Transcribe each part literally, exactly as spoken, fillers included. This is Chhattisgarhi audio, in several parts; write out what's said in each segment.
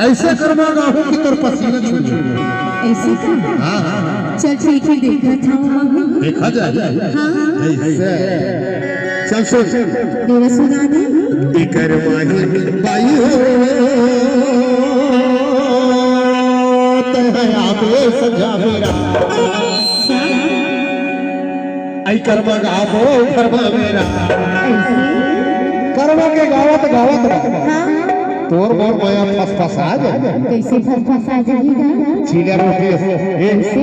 अइसे करमा गाहूँ कि तोर पसीना छूट जाए। अइसे का? हाँ, हाँ, हाँ। चल ठीक हे, देखत हँव महूँ। देखा जाए। हाँ। अइसे। चल सुन। तेरा सुना दे। इकर माही बाई हो, तैं आबे सजा मेरा। अई करमा गाबो, करमा मेरा। अइसे? करमा के गावत, गावत ना। हाँ। तोर मोर मया फसफसा जाय। कइसे फसफसा जाही गा? चीला रोटी अस, ए, कइसे?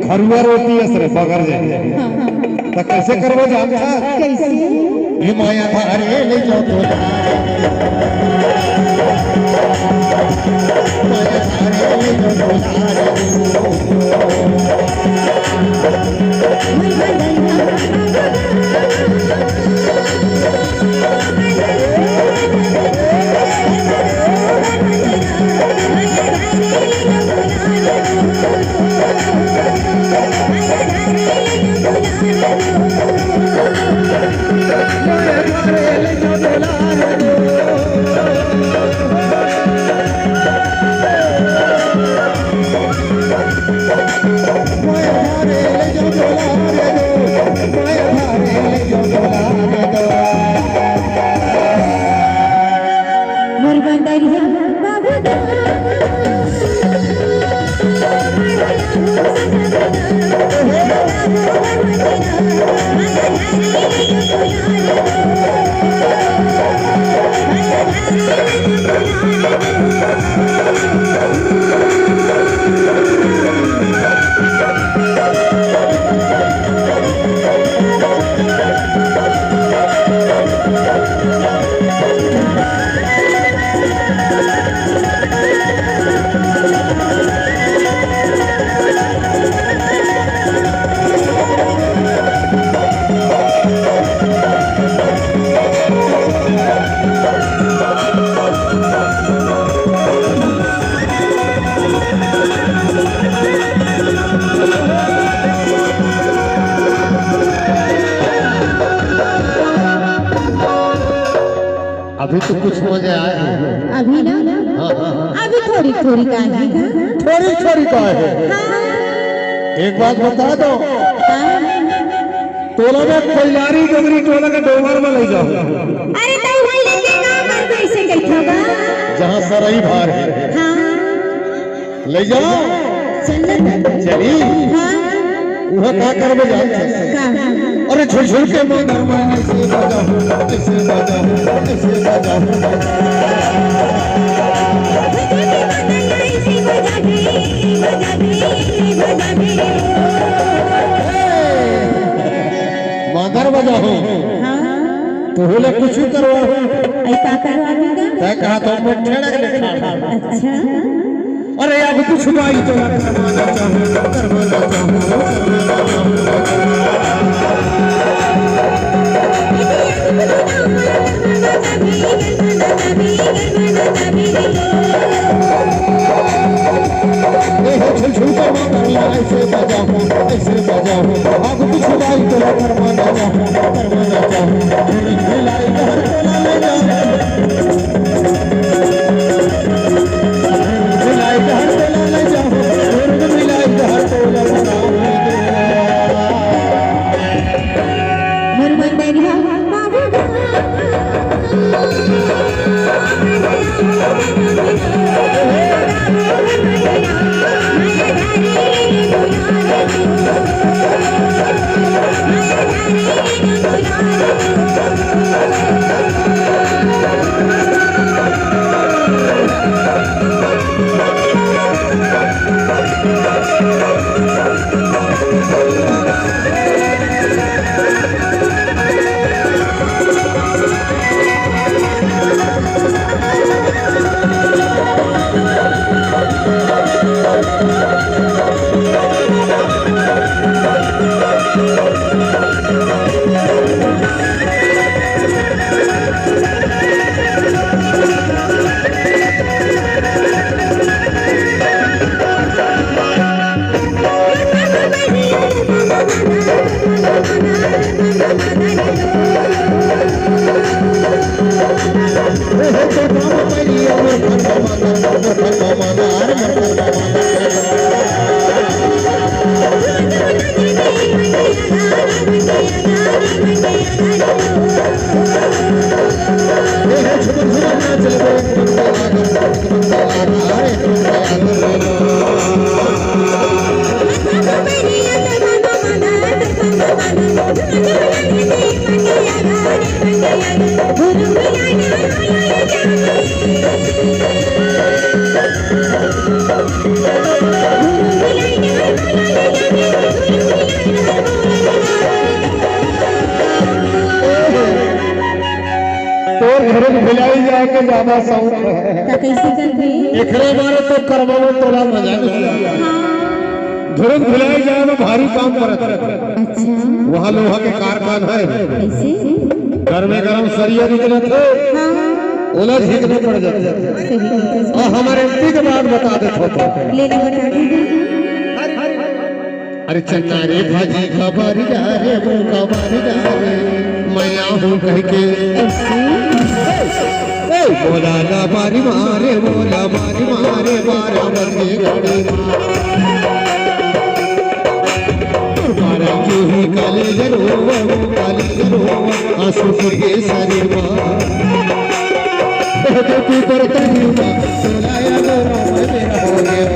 घरुआ रोटी अस रे, बगर जाय। हाँ, हाँ। त कइसे करबो जानथस? कइसे? ए मया धारे ले जाओ तो। मया धारे ले जाओ तो। मोर बंदरिया बाबू दा। अभी तो कुछ मजा आए हे। अभी ना? हाँ, हाँ, हाँ। अभी थोड़ी थोड़ी का है। थोड़ी थोड़ी का है। हाँ। एक बात बता दो। हाँ। तोला मैं कोइलारी डोंगरी टोला के डोंगर में ले जाओ। अरे तैं भाई लेके ना मर कैसे कइथो गा? जहाँ सरई भार है। हाँ। ले जाओ। चल ना। चली। हाँ। उहाँ का करबे जानथस? का? अरे झुरझुर के मगर मन ऐसे बजा, ऐसे बजा, ऐसे बजा। मगर बजाहूँ। हाँ। तोहू ले कुछ करवाहूँ। अई का करवाबे गा? तैं कहा तो मैं ठेड़क ले खा। अच्छा। अरे अब कुछ बाई तो करवाना चाहूँ, करवाना चाहूँ, करवाना चाहूँ। ए हो झुलझुल के मगर ला ऐसे बजाऊं, ऐसे बजाऊं। अब कुछ बाई तो करवाना चाहूँ, करवाना चाहूँ। मिलाई घर टोला ले जाऊँ। भिलाई जाए के ज्यादा शौक है। त कैसे करबे? एकरे बारे तो करवाओ, तोला मजा नहीं। हाँ। धुरन भिलाई जाए में भारी काम पड़त। अच्छा। वहाँ लोहा के कारखाना है। कैसे? घर में गरम सरिया निकलत है। हाँ। ओला झींकना पड़ जाता है। सही बात है। और हमारे एमपी के बात बता देत हो तो। लेना बता दीजिए। अरे चन्ना रे भाजी का बारी जा रे, वो का बारी जा रे, मैं आऊं कह के। ए, बोला ला बारी मारे, बोला बारी मारे, बारा बजे गाड़ी मार। बारा जो ही काले जरो, वो काले जरो, आंसू फिर के सारे मार। तो पीपर तनी मार, बोला या गोरा, मैं मेरा हो गया।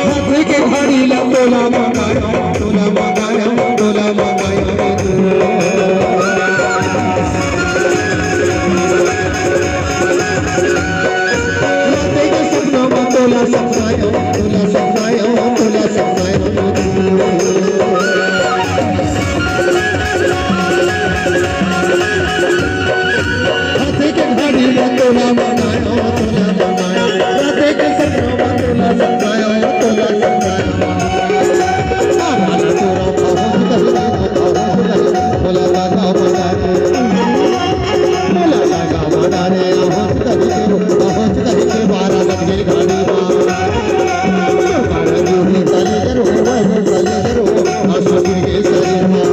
हाथी के घड़ी ला तोला मंगायो, तोला मंगायो, तोला मंगायो रे तू। राते के सपना में तोला सपनायो, तोला सपनायो, तोला सपनायो रे तू। हाथे के घड़ी में तोला मंगायो, तोला मंगायो। राते के सपना में तोला सपनायो, तोला सपनायो। आ, राजा तोरा पहुंच गई, पहुंच गई। बोला लगा बना रे, बोला लगा बना रे, पहुंच गई, पहुंच गई। बारह बज गई घड़ी में। बारह जो ही चली जरो, वही चली जरो। आंसू गिर गए सरे में।